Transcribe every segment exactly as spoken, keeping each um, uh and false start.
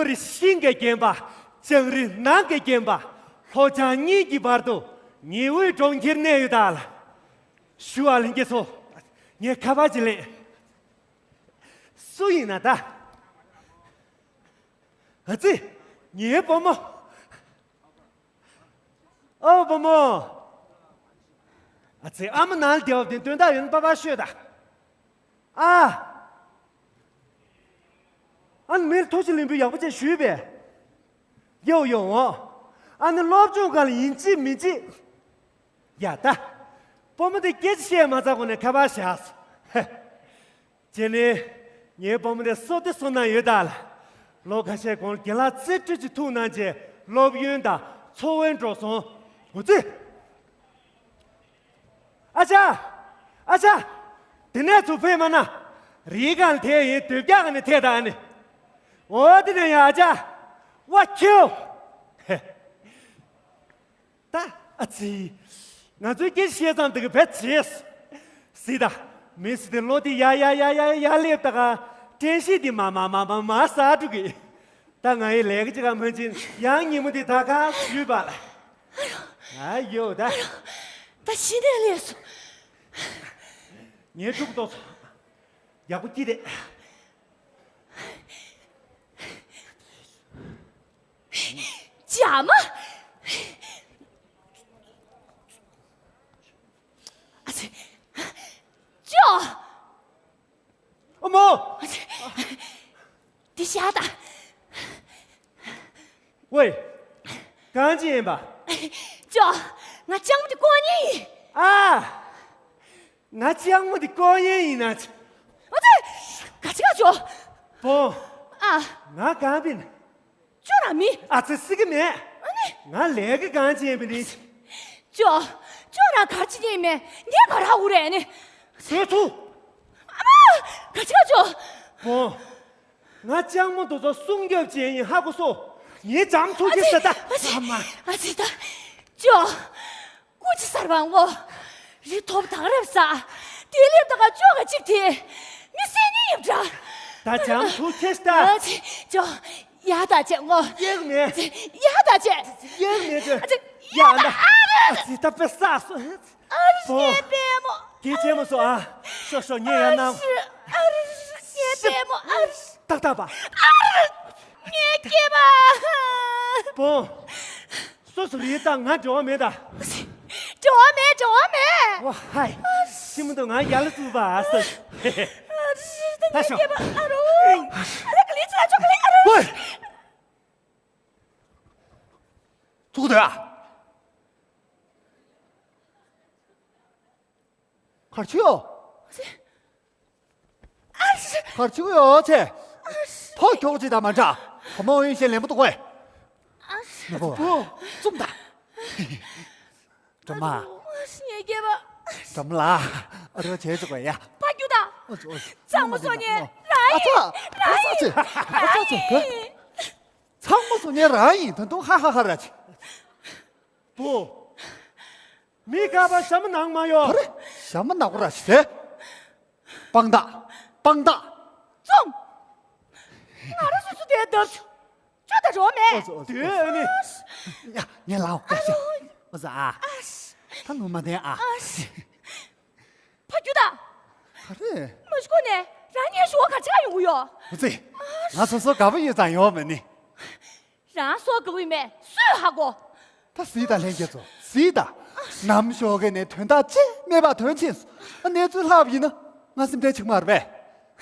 རི་ཤིང་གིས་བརྒྱན་པ། ལྕང་རི་ནགས་ཀྱིས་བརྒྱན་པ། ལྷོ་བྱང་གཉིས་ཀྱི་བར་དུ་ཉི་འོད་གྲོང་ཁྱེར་གནས་ཡོད་ད་ལ། ཞུ་བ་ལྷན་རྒྱས་ཚོ། ངས་ཁ་པར་ཅིག་ལེན། སུ་ཡིན་ན་ད། ཨ་ཙི། ངའི་བུ་མོ། ཨོ་བུ་མོ། ཨ་ཙི། ཨ་མ་ནང་ལ་བསྡད་པ་དེ་དོན་དག་ཡོད་ན་པ་ཕར་ཤོད་ད། ཨ། ཨ་ནི་མིར་ཐུགས་རྗེ་ལེགས་འབུལ་ཡག་པོ་བྱས་ཞུས་པས། ཡོ་ཡོ་འོ། ཨ་ནི་སློབ་སྦྱོང་སྒང་ལ་ཡིན་གཅིག་མིན་གཅིག་ཡ་ད། བུ་མོ་དེ་སྐད་ཆ་བཤད་མ་ཚར་གོང་ནས་ཁ་པར་བཞག་སོང་། བྱས་ནས། ངའི་བུ་མོ་དེ་བསོད་བདེ་བསོད་ནམས་ཡོད་ད་ལ། ལོ་ཁ་ཤས་གོང་རྒན་ལགས་རྩེ་སྤྲུལ་གྱི་ཐུགས་གནང་རྗེས་སློབ་ཡོན་དང་འཚོ་བའི་འགྲོ་སོང་འགོ་རྩིས། ཨ་ཅག་ཨ་ཅག་དེ་ནས་ཚུར་ཕེབས་མ་ན། རིའི་སྒང་ལ་ཐལ་ཡིན། དོས་རྒྱག་ག་ནས་ཐལ་ད་ཨ་ནི། འོ་དེ་ནས་ཡ་ཨ་ཅག་ཝ་ཁྱོ། ད་ཨ་ཙི། ང་ཚོའི་སྐད་ཆ་བཤད་མཚམས་དེ་ག་བེད་བྱས། སྲིད་ད། མི་སྲིད་དེ་བློ་དེ་ཡ་ཡ་ཡ་ཡ་ཡ་སླེབས་ད་ག་དྲན་ཤེས་དེ་མ་མ་མ་མ་མ་ཟ་འགྲོ་གི། ད་ང་ཡི་ལས་ཀ་ཅིག་ག་མ་ཕྱིན་ཡང་ཉིན་མོ་དེ་ད་ག་ཞུས་པ་ལ། ཨ་ཡོ་ད། ད་ཤི་ནས་སླེབས་སོང་། ངའི་ཕྲུ་གུ་ཏོག་ཙམ་ཡག་པོ་སྐྱིད་དེ། བྱ་མ། ཨ་ཙི། ཅོ། ཨ་མོ། ཨ་ཙི། འདི་བཞག་ད། ཝེ། གང་ཅི་ཡིན་པ། ཅོ། ང་ལྕགས་མོ་དེ་ཀོ་ཉེ་ཡིན། ཨ། ང་ལྕགས་མོ་དེ་ཀོ་ཉེ་ཡིན་ན་ཅི། ཨ་ཙི། ག་ཅི་ག་ཅོ། བོ། ཨ། ང་གང་པིན། ཅོ་རང་མི། ཨ་ཙི་སྲིད་གི་མེད། ཨ་ནི། ང་ལས་ཀ་གང་ཅི་ཡིན་པ་ནི། ཅོ། ཅོ་རང་གར་ཅི་ཉེ་མེད་ངས་ག་ར་འུ་རེ་ནི། བཟོད་ཐུ། ཨ་མ། ག་ཅི་ག་ཅོ། བོ། ང་ལྕགས་མོ་དེ་ཚོ་སྲུང་སྐྱོབ་བྱེད་ཡིན་ཧ་གོ་སོ། ངའི་བྱམས་ཚུགས་ཀྱི་ཟེར་ད། ཨ་ཙི། ཨ་མ། ཨ་ཙི་ད། ཅོ། སྐུ་ཅི་གསར་བང་ངོ་། རི་ཐོབ་དང་རབ་ས། དེ་ལེབ་ད་ག་ཅོ་ག་ཅིག་དེ། མི་སེ་ནི་ཡིབ་འདྲ། ད་བྱམས་ཚུགས་ཁྱེར་ད། ཨ་ཙི། ཅོ། ཡ་ད་ཅེ་ངོ་། ཡེག་མེ། ཡ་ད་ཅེ། ཡེག་མེ་ཅེ། ཨ་ཙི། ཡ་ད། ཨ་ཙི་ད་པེ་ས་སོ། ཨ་རི་ངའི་པད་མོ། སྐད་ཆེན་མོ་སོ་ཨ། ཤོ་ཤོ་ངས་ཡང་ན། ཨ་རི་ངའི་པད་མོ་ཨ་རི། ཏག་ཏག་པ། ཨ་རི་ངའི་སྐྱེས་པ། བོ། སོ་སོ་རི་ད་ང་འབྲེལ་བ་མེད་ད། འབྲེལ་བ་མེད་འབྲེལ་བ་མེད། ཝ་ཧའི། ཤི་མི་འདུག་ང་ཡར་ལ་བཙུགས་པ་ཨ་སོ། ཨ་རི་ད་ངའི་སྐྱེས་པ་ཨ་རོ། ཨ་རི་ག་ལི་ཙི་ལ་ཅོ་ག་ལི་ཨ་རོ། ཝེ། ཚུགས་དེ་ཨ། གར་ཆུ་ཡོ། གར་ཆུ་ཡོ་ཆེ། ཕོ་ཁྱོག་ཅི་ད་མ་འདྲ། ཕོ་མོ་ཡིན་ཞེས་ལེན་པོ་འདུག་གོ། ནུ་བོ། བུ། བཙུམ་ད། སྒྲོལ་མ། ངའི་སྐྱེས་པ། སྒྲོལ་མ་ལ། ཨ་རོ་བྱས་ཆོག་གོ་ཡ། ཕ་རྒྱུ་ད། ཨོ་ཙི་ཨོ་ཙི། གཙང་མ་སོ་ཉེ་ར་ཨ་ཙི། ཡིན་ར་ཨ་ཙི་ཨ་ཙི། ཨ་ཙི་ཨ་ཙི། ཡིན། གཙང་མ་སོ་ཉེ་ར་ཡིན་ད་དུང་ཧ་ཧ་ཧ་ར་ཅི། བུ། མི་དགའ་བ་ཞྭ་མོ་ནག་མ་ཡོ། ཨ་རེ། ཞྭ་མོ་ནག་པོ་ར་ཞིག་དེ། སྤང་དག་སྤང་དག་བཙོང་། ང་རང་སོ་སོ་དེ་བརྡབ་ཆུ། ཅོ་ད་རོ་མེད། ཨོ་ཙི་ཨོ་ཙི། དེ་ཨ་ནི། ཡ་ངས་ལའོ་ཨ་ཡ་ཤ། རོ། ཨོ་ཙི་ཨ། ཨ་ཤ། ད་ལུང་མ་བསྟན་ཨ། ཨ་ཤ། ཕ་རྒྱུད་ད། ཨ་རེ། མ་ཤི་ཁོ་ནས་རང་ཉལ་ཞུ་བ་ག་ཅི་ག་ཡོང་གི་ཡོད། ཨོ་ཙི། ང་སོ་སོ་དགའ་པོ་ཡོད་ཙང་ཡོང་བ་མིན་ནི། རང་སོ་དགའ་བོ་མེད་སུས་ཧ་གོ། ད་སྲིད་ད་ལྷན་རྒྱས་ཚོ་སྲིད་ད། ནམ་ཞོགས་ཀས་ནས་དོན་དག་ཅི་མེད་པ་དོན་ཆེན་སོང་། གནས་ཚུལ་ལྷག་པ་ཡིན་ན་ང་སེམས་ཁྲལ་བྱེད་ཀྱི་མ་རེད་པས།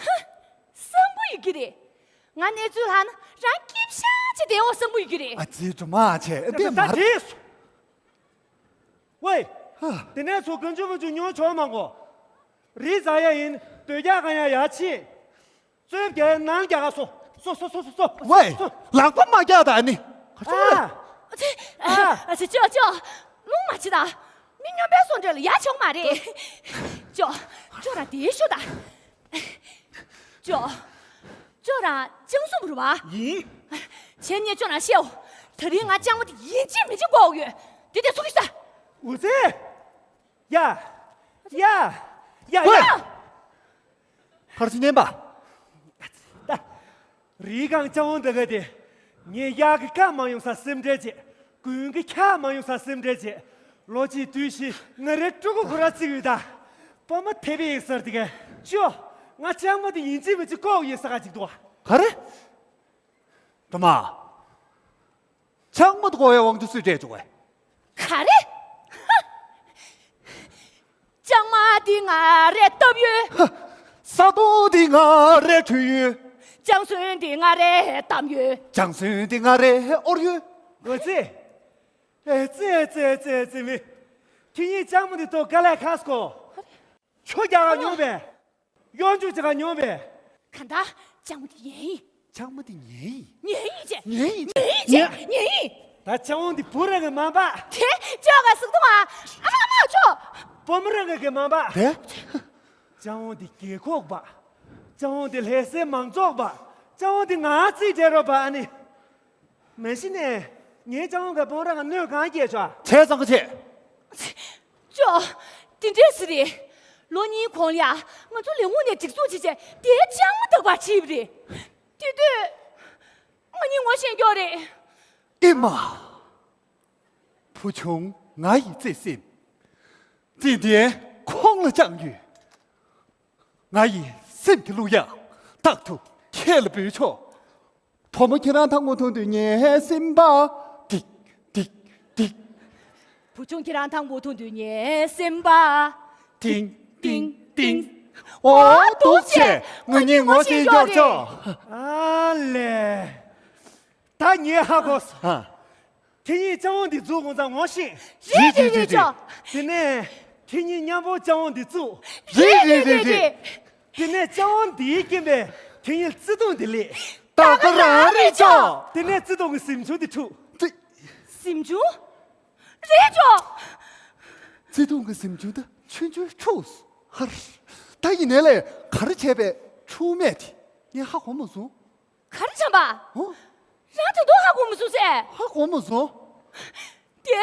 ཧ། བཟང་པོ་ཡོད་ཀྱི་རེད། ང་གནས་ཚུལ་ལྷག་ན་རང་སྐྱིད་ཤག་ཅིག་བསྡད་འོ་བཟང་པོ་ཡོད་ཀྱི་རེད། ཨ་ཙི་སྒྲོལ་མ་ཆེ་འདི་མ་རེད། ཝེ། ཧ། དེ་ནས་ཚུར་གང་བྱུང་མང་བྱུང་ཉོ་ཆོག་མ་གོ། རི་ཟ་ཡ་ཡིན་དོས་རྒྱག་གང་ཡ་ཡ་ཕྱིན། ཙོས་བརྒྱའི་ནང་རྒྱག་ག་སོ། སོ་སོ་སོ་སོ་སོ། ཝེ། སོ། ལག་པ་མ་རྒྱག་ད་ནི། ཨ། ཨ་ཙི། ཨ། ཨ་ཙི་ཅོ་ཅོ། རླུང་མ་བྱེད་ད། མི་སྨྱོན་པའི་སོ་འདྲ་ལ་ཡ་ཆོག་མ་རེད། ཅོ། ཅོ་ར་དེ་ཤོད་ད། ཅོ། ཅོ་ར་ཅང་སུ་མ་རུ་བ། ཡིན། བྱས་ཉེ་ཅོ་ར་ཤེའོ། ད་རིང་ང་ཅང་བ་དེ་ཡིན་གཅིག་མིན་གཅིག་གོ་ཡོད། དེ་དེ་ཚུགས་ས། འུ་ཚེ། ཡ། ཡ། ཡ། ཝེ། ཡ། ཕར་ཚུར་མནན་པ། ད། རིའི་སྒང་ལྕང་བོ་འདི་ག་དེ། ངས་གཡག་གི་ཁ་མ་ཡོང་ས་སེམས་ཁྲལ་བྱེད། དགུན་གྱི་འཁྱག་མ་ཡོང་ས་སེམས་ཁྲལ་བྱེད། ལོ་གཅིག་དུས་བཞི་ང་རའི་ཕྲུ་གུ་ཁོ་ར་བརྩི་གི་ཡོད་ད། པ་མ་དེ་བས་ཡིག་གསར་དེ་གས་ཅོ། ང་ལྕང་མ་དེ་ཡིན་གཅིག་མིན་གཅིག་ལྐོག་ཡོད་ས་ག་ཅིག་འདུག་ག་ག་རེ། སྒྲོལ་མ། ལྕང་མ་དེ་ལྐོག་ཡའི་དབང་ཆ་སུས་སྤྲད་བྱུང་བས། ག་རེ། ལྕང་མ་འདི་ང་རས་བཏབ་ཡོད། ས་དོང་འདི་ང་རས་བྲུས་ཡོད། ལྕང་སོན་འདི་ང་རས་བསྡམས་ཡོད། ལྕང་སོན་འདི་ང་རས་དབོར་ཡོད། ཨོ་ཙི། ཨེ་ཙི་ཨེ་ཙི་ཨེ་ཙི་ཨེ་ཙི་མི། ཁྱེད་གཉིས་ལྕང་མ་འདི་ཐོག་དཀའ་ལས་ཁག་སྐོ། ཆོ་རྒྱག་ག་མྱོང་པས། གཡོ་སྒྱུ་བྱེད་ག་མྱོང་པས། ག་ད། ལྕང་མ་འདི་ངའི་ཡིན། ལྕང་མ་འདི་ངའི་ཡིན། ངའི་ཡིན་ཅེ། ངའི་ཡིན་ཅེ། ངའི་ཡིན་ཅེ། ངའི་ཡིན། ད་ལྕང་མ་འདི་བུ་རང་གི་མ་འབག་དེ་ཅོག་ག་ཟུག་ཏུ་མ། ཨ་མ་ཅོ། བུ་མོ་རང་གི་མ་འབག་དེ། ལྕང་མ་འདི་རྒས་འཁོགས་འབག་ལྕང་མ་འདི་ལྷ་སའི་མང་ཚོགས་འབག་ལྕང་མ་འདི་ང་རྩིས་སྤྲད་རོགས་འབག་ཨ་ནི། མ་གཞི་ནས་ངའི་ལྕང་མ་གི་བུ་རང་ག་གནོད་གང་སྐྱེལ་ཆོག་བྱས་ཙང་ག་བྱས། ཅོ། དེ་འདྲས་སི་རེད། ལོ་གཉིས་གོང་ལ་ང་ཚོ་ལས་ཁུངས་ནས་སྒྲིག་འཛུགས་བྱས་བྱས་དེའི་ལྕང་མ་དག་པ་བྱིས་པ་རེད། དེ་དུས་ང་གཉིས་ངོ་ཤེས་མགྱོགས་རེད། ཨེ་མ། བུ་ཆུང་ང་ཡི་བརྩེ་སེམས། བརྩེ་ལྡན་ཁོང་ལ་བཅངས་ཡོད། ང་ཡི་སེམས་ཀྱི་གླུ་དབྱངས་རྟག་ཏུ་ཁྱེད་ལ་འབུལ་ཆོག་བུ་མོ་ཁྱེད་རང་ཐང་གོ་ཐུང་དུས་ངའི་སེམས་པ་ཏིག་ཏིག་ཏིག་བུ་ཆུང་ཁྱེད་རང་ཐང་གོ་ཐུང་དུས་ངའི་སེམས་པ་ཏིང་ཏིང་ཏིང་། འོ་འདུག་བྱས་ང་གཉིས་ངོ་ཤེས་མགྱོགས་ཆོག་ཨ་ལས། ད་ངས་ཧ་གོ་སོང་། ཧ། ཁྱེད་གཉིས་ལྕང་མ་འདི་འཛུགས་དགོས་ཙང་ངོ་ཤེས། རེད་རེད་རེད་ཅོ། དེ་ནས་ཁྱེད་གཉིས་མཉམ་པོ་ལྕང་མ་འདི་བཙུགས། རེད་རེད་རེད་རེད། དེ་ནས་ལྕང་མ་འདིའི་རྐྱེན་པས་ཁྱེད་གཉིས་བརྩེ་དུང་འདི་སླེབས། ད་ག་རང་རེད་ཅོ། དེ་ནས་བརྩེ་དུང་གི་གཟིམ་ཆུང་འདི་འཁྲུགས། བརྩེ། གཟིམ་ཆུང་། རེད་ཅོ། བརྩེ་དུང་གི་གཟིམ་ཆུང་འདི་ཆུང་ཆུང་འཁྲུགས། ཧར། ད་ཡིན་ནའི་ལས་ག་རེ་བྱས་པས་འཁྲུགས་མེད་དེ་ངས་ཧ་གོ་མ་སོང་། ག་རེ་བྱམས་པ། ཨོ། རང་དེ་དུས་ཧ་གོ་མི་སོང་ཟེར། ཧ་གོ་མི་སོང་། དེ།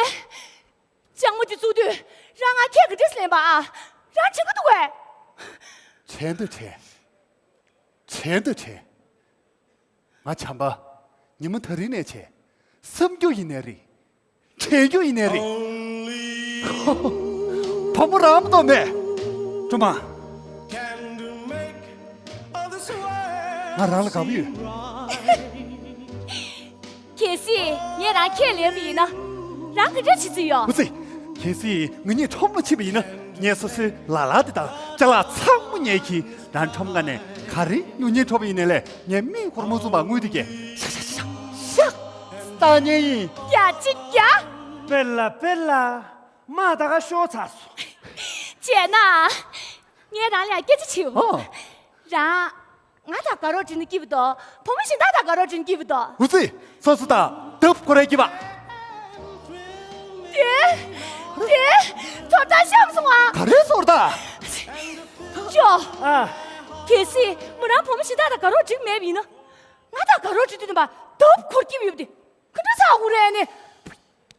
ལྕང་མ་དེ་བཙུགས་དུས་རང་ང་ཁྱེད་ཀྱི་འདྲེས་ལེན་པ་ཨ། རང་བྱེད་ཀྱི་འདུག་གས། བྱས་འདི་བྱས། བྱས་འདི་བྱས། ང་བྱམས་པ། ཉི་མ་ད་རིང་ནས་བྱས། བསམ་རྒྱུ་ཡིན་ནའི་རེད། དྲན་རྒྱུ་ཡིན་ནའི་རེད། བུ་མོ་རང་མ་གཏོགས་མེད། སྒྲོལ་མ། ང་རང་ལ་དགའ་པོ་ཡོད། གལ་སྲིད་ངས་རང་ཁས་ལེན་པ་ཡིན་ན། རང་ག་འདྲ་བྱེད་རྩིས་ཡོད། འུ་ཙི། གལ་སྲིད་ང་གཉིས་ཁྲོམ་ལ་ཕྱིན་པ་ཡིན་ན། ངས་སོ་སོའི་ལ་ལ་དེ་དང་ཅ་ལག་ཚང་མ་ངས་གྱིས། རང་ཁྲོམ་ཁ་ནས་ག་རེ་ཉོ་སྙིང་བྲོ་བ་ཡིན་ནའི་ལས་ངས་མིག་ཧུར་མོ་བཙུམ་པ་དངུལ་དེ་གས། ཤག་ཤག་ཤག་ཤག་ཤག་ལྟ་ཉན་ཡིན། རྒྱ་ཅིག་རྒྱ། དཔེ་ལ་དཔེ་ལ། མ་ད་ག་ཤོར་ཚར་སོང་། བྱས་ན། ངས་རང་ལ་སྐད་ཆ་དྲིའོ། ཨོ། རང་། ང་དང་དགའ་རོགས་བྱེད་ན་སྐྱིད་པ་དང་བུ་མོ་གཞན་དག་དང་དགའ་རོགས་བྱེད་ན་སྐྱིད་པ་དང་། འུ་ཙི། སོ་སོ་དང་ལྡབ་ཁོ་རའི་སྐྱིད་པ། དེ། དེ། ཚོར་ཐག་ཤོར་སོང་ཨ། ག་རེ་ཚོར་ཐག་ཅོ། ཨ། གལ་སྲིད་མོ་རང་བུ་མོ་གཞན་དག་དང་དགའ་རོགས་བྱེད་མེད་པ་ཡིན་ན། ང་དང་དགའ་རོགས་བྱེད་དུས་ནམ་པ་ལྡབ་ཁོར་སྐྱིད་པ་ཡོད་པ་དེ་ག་འདྲ་ཚ་དགོས་རེད་ནི།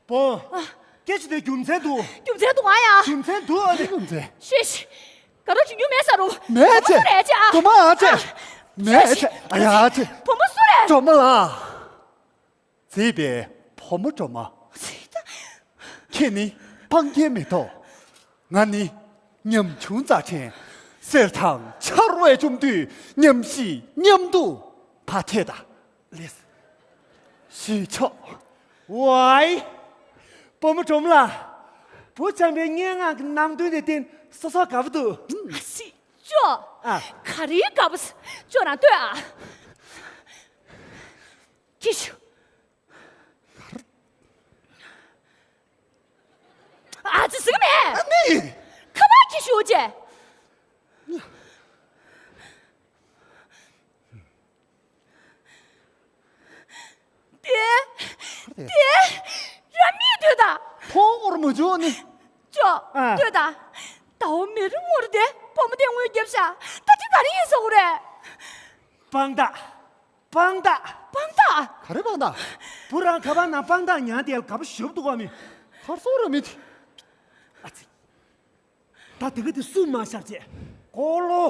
པོ། ཨ། སྐད་ཆ་དེ་རྒྱུ་མཚན་འདུག་རྒྱུ་མཚན་འདུག་ཨ་ཡ། རྒྱུ་མཚན་འདུག་ཨ་ནི། རྒྱུ་མཚན། ཤེས་ཤེས། དགའ་རོགས་བྱེད་རྒྱུ་མེད་ས་རུ། མེད་བུ་མོ་ཅེ། སུ་རེད་ཅེ་ཨ། སྒྲོལ་མ་ཨ་ཅེ། ཨ། མེད་ཅེ་ཨ་ཡ་ཅེ། བུ་མོ་སུ་རེད། སྒྲོལ་མ་ལགས། མཛེས་པའི་བུ་མོ་སྒྲོལ་མ། ཁྱེད་ནི་སྤང་རྒྱན་མེ་ཏོག་ང་ནི་ཉམ་ཆུང་རྩྭ་ཕྲན། གསེར་དང་ཆར་བས་བཅུམ་དུས་མཉམ་ཤིས་མཉམ་དུ་ཕ་འཐད་ད། ལེས། ཞུས་ཆོག་ཝའི། བུ་མོ་སྒྲོལ་མ་ལགས། བུ་བྱམས་པའི་སྙན་ངག་གི་ནང་དོན་དེ་བསྟན་སོ་སོ་དགའ་པོ་འདུག་ཨ་སི་ཅོ། ཨ། ག་རེ་དགའ་པོ་ཅོ་རང་ལྟོས་ཨ། ཁྱི་ཤུ། ཨ་ཙི་ཟིག་མེད། ཨ་ནི། ཁ་པར་གྱི་ཞུ་རྗེ། དེ། དེ། ར་མི་ལྟོས་ད། ཕོ་ངོར་མ་འཇོག་ནི། ཅོ། ཨ། ལྟོས་ད། ད་འོ་མེ་རི་ངོར་དེ་བུ་མོ་དེ་དངུལ་རྒྱབ་ཤག་ད་དེ་ག་རེ་ཡིན་ཟེར་དགོས་རེད། དཔང་རྟགས། དཔང་རྟགས། དཔང་རྟགས། ག་རེ་དཔང་རྟགས། བུ་རང་ཁ་པར་ནང་དཔང་རྟགས་ཉར་དེ་ལ་དགའ་པོ་ཞེ་པོ་འདུག་ག་མི། ཁར་སོ་ར་མི་དེ། ཨ་ཙི། ད་དེ་ག་དེ་སུ་མ་ཤར་བྱས། ཀོ་ལོ།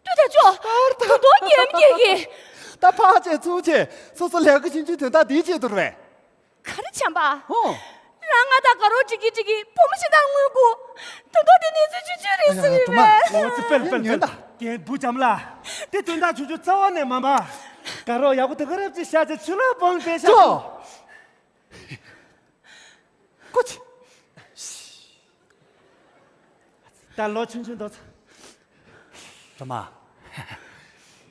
ལྟོས་ད་ཅོ། དོ་ཉེམ་སྐྱེ་གི། ད་ཕར་བྱས་ཚུར་བྱས་སོ་སོ་ལས་ཀ་ཆུང་ཆུང་དོན་དག་འདིའི་ཆེད་དུ་རེད། ག་རེ་བྱམས་པ། ཨོ། རང་ང་དང་དགའ་རོགས་འགྲིག་གི་འགྲིག་གི་བུ་མོ་ཞིག་དང་དངུལ་གུ། དོན་དག་དེ་གནས་ཚུལ་ཆུང་ཆུང་རེད་ཟེར་ཡིན་པས། ཨོ་ཙི་པེལ་པེལ་ཉོན་པེལ། ད། རྒན་བུ་བྱམས་ལ། དེ་དོན་དག་ཆུང་ཆུང་རྩ་བ་ནས་མ་འབའ། དགའ་རོགས་ཡག་པོ་དེ་ག་རབ་ཅིག་བཞག་ཅིག་ཆུ་ལོག་སྤོང་པས་བཞག་ཅོ། ཀོ་ཆི། ད་ལོ་ཆུང་ཆུང་འདུག་ཚ། སྒྲོལ་མ།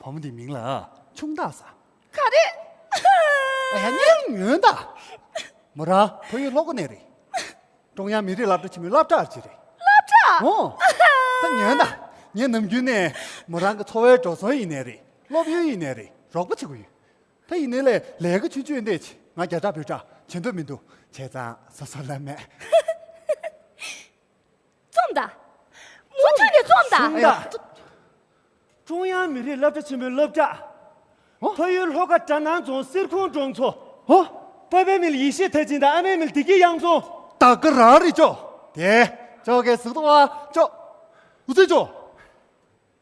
བུ་མོ་འདིའི་མིང་ལ་ཆུང་བདག་ཟེར། ག་རེ། ཨ་ཡ་ཉན་ཉོན་ད། མོ་རང་ཕ་ཡུལ་ལྷོ་ཁ་ནས་རེད། ཀྲུང་དབྱང་མི་རིགས་སློབ་གྲྭ་ཆེན་མོའི་སློབ་གྲྭར་ཅིག་རེད། སློབ་གྲྭ། ཨོ། ད་ཉོན་ད། ངས་ནམ་རྒྱུན་ནས་མོ་རང་གི་འཚོ་བའི་འགྲོ་སོང་ཡིན་ནའི་རེད། སློབ་ཡོན་ཡིན་ནའི་རེད། རོགས་པ་བྱེད་དགོས་ཡོད། ད་ཡིན་ནའི་ལས་ལས་ཀ་ཆུང་ཆུང་འདི་ཅིག་ང་རྒྱ་ཕྲག་བོད་ཕྲག་བྱེད་འདོད་མི་འདུག་བྱས་ཙང་སོ་སོ་ལ་མེད། རྩོམ་ད། མུ་མཐུད་ནས་རྩོམ་ད། ཨ་ཡ། ཀྲུང་དབྱང་མི་རིགས་སློབ་གྲྭ་ཆེན་མོའི་སློབ་གྲྭ། ཨོ། ཕ་ཡུལ་ལྷོ་ཁ་གྲ་ནང་རྫོང་གསེར་ཁུང་གྲོང་ཚོ། ཨོ། པ་ཕའི་མིང་ཡེ་ཤེས་མཐར་ཕྱིན་དང་ཨ་མའི་མིང་བདེ་སྐྱིད་གཡང་འཛོམས། ད་ག་རང་རེད་ཅོ། དེ་ཅོ་གའི་ཟུག་ཏོ་བ་ཅོ། འུ་ཚོས་ཅོ།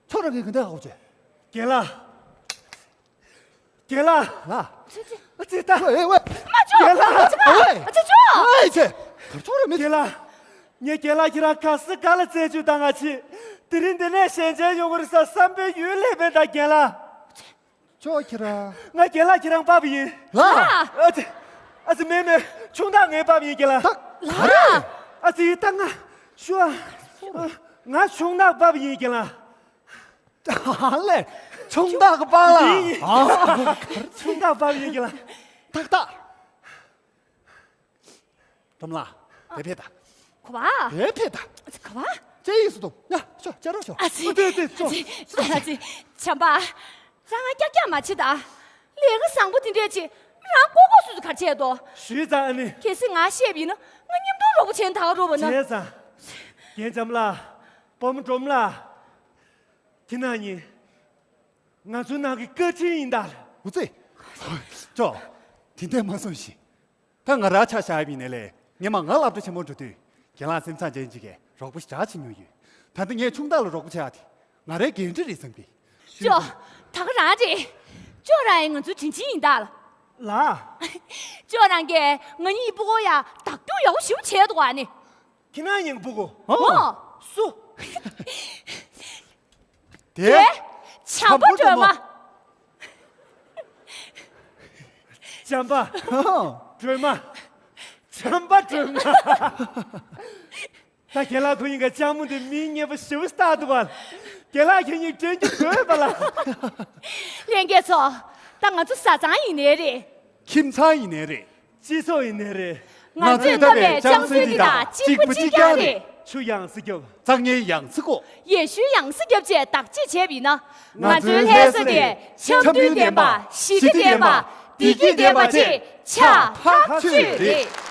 ཁྱོད་རང་གིས་ག་འདྲ་ཧ་གོ་བྱས། རྒན་ལགས། རྒན་ལགས། ལགས། ཨ་ཙི་ད། ཨེ་ཝེ། མ་ཅོ། རྒན་ལགས། ཨ་ཙི་ཨ་ཝེ། ཨ་ཙི་ཅོ། ཨེ་ཙི། གར་ཚོར་མི། རྒན་ལགས། ངས་རྒན་ལགས་ཁྱེད་རང་ག་ས་ག་ལ་རྩད་གཅོད་བཏང་ང་ཆེ། དེ་རིང་འདི་ནས་ཞལ་མཇལ་ཡོང་གི་རེད་ས་བསམ་པའི་ཡུལ་ལས་པའི་ད་རྒན་ལགས། ཅོ་ཁྱེད་རང་། ང་རྒན་ལགས་ཁྱེད་རང་པ་ཕ་ཡིན། ལགས། ཨ་ཙི། ཨ་ཙི་མེ་མེ་ཆུང་བདག་ངའི་པ་ཕ་ཡིན་རྒན་ལགས། ད་ག་རེ། ཨ་ཙི་ད་ང་ཤུ་ཨ། ང་ཆུང་བདག་པ་ཕ་ཡིན་རྒན་ལགས། ཨ་ལས། ཆུང་བདག་གི་པཱ་ལགས། ཡིན། ཨ། ཆུང་བདག་པ་ཕ་ཡིན་རྒན་ལགས། ཏག་ཏག། སྒྲོལ་མ་ལགས། དེ་ཕེབས་ད། གོ་བ། དེ་ཕེབས་ད། གོ་བ། ཅེ་ཡིས་སུ་དང་ཉ་ཤོ་ཅ་རོ་ཤོ། ཨ་ཙི། ཨ་ཙི་ཨ་ཙི། ཨ་ཙི། བྱམས་པ། རང་ང་ཀྱག་ཀྱག་མ་བྱེད་ད། ལས་ཀ་བཟང་པོ་དེ་འདྲས་བྱེད། རང་ལྐོག་ལྐོག་སུ་སུ་གར་བྱས་དོ། ཞུས་ཙང་ཨ་ནི། གལ་སྲིད་ང་བཤད་པ་ཡིན་ན་ང་མཉམ་དུ་རོགས་པ་བྱས་ན་ད་ག་རོགས་པ་ན། བྱས་ཙང་། རྒན་བྱམས་ལགས། བུ་མོ་སྒྲོལ་མ་ལགས། ཁྱེད་རྣམ་གཉིས། ང་ཚོའི་ནང་གི་བཀའ་དྲིན་ཡིན་ད། འུ་ཙི། ཅོ། དེ་འདྲས་མ་གསུངས་ཤིག་ད་ང་རང་ཆ་བཞག་ཡིན་ནའི་ལས་སྔོན་མ་ང་སློབ་གྲྭ་ཆེན་མོར་འགྲོ་དུས་རྒན་ལགས་སེམས་བཟང་ཅན་ཅིག་གིས་རོགས་པ་ཞེ་དྲག་བྱེད་མྱོང་ཡོད། ད་ལྟ་ངས་ཆུང་བདག་ལ་རོགས་པ་བྱེད་ཡག་དེ་ང་རའི་འགན་འཁྲི་རེད་བསམ་གི། ཅོ། ད་ག་རང་རེད། ཅོ་རང་ཡང་ང་ཚོའི་དྲིན་ཆེན་ཡིན་ད། ལགས། ཅོ་རང་གིས་ང་གཉིས་སྤུ་གུ་ཡ་བདག་སྐྱོང་ཡག་པོ་ཞེ་པོ་བྱས་འདུག་ཨ་ནི། ཁྱེད་རང་གཉིས་ཀྱི་སྤུ་གུ། ཨོ། སུ། དེ། བྱམས་པ་སྒྲོལ་མ། བྱམས་པ། སྒྲོལ་མ། བྱམས་པ་སྒྲོལ་མ། ད་རྒན་ལགས་ཁོ་གཉིས་ཀྱི་ལྕམ་མོ་འདི་མིང་སྙན་པོ་ཞེ་པོ་བཏགས་འདུག་པ། རྒན་ལགས་ཁྱེད་གཉིས་དྲན་རྒྱུ་དགོས་པ་ལ། ལྷན་རྒྱས་ཚོ། ད་ང་ཚོ་བཟའ་ཚང་ཡིན་ནའི་རེད། ཁྱིམ་ཚང་ཡིན་ནའི་རེད། སྤྱི་ཚོགས་ཡིན་ནའི་རེད། ང་ཚོས་བཏབ་པའི་ལྕམ་སྲིང་འདི་དང་གཅིག་པ་གཅིག་རྐྱང་རེད། ཆུ་ཡང་སེ་རྒྱབ། རྩྭ་ངན་ཡང་སེ་བཀོག་ཡེ་ཤུ་ཡང་སེ་རྒྱབ་བྱས་བདག་གཅེས་བྱས་པ་ཡིན་ན། ང་ཚོའི་ལྷ་ས་དེ་འཆམ་མཐུན་ལྡན་པ། ཞི་བདེ་ལྡན་པ། བདེ་སྐྱིད་ལྡན་པ་ཅིག་ཆགས་ཐག་ཆོད་རེད།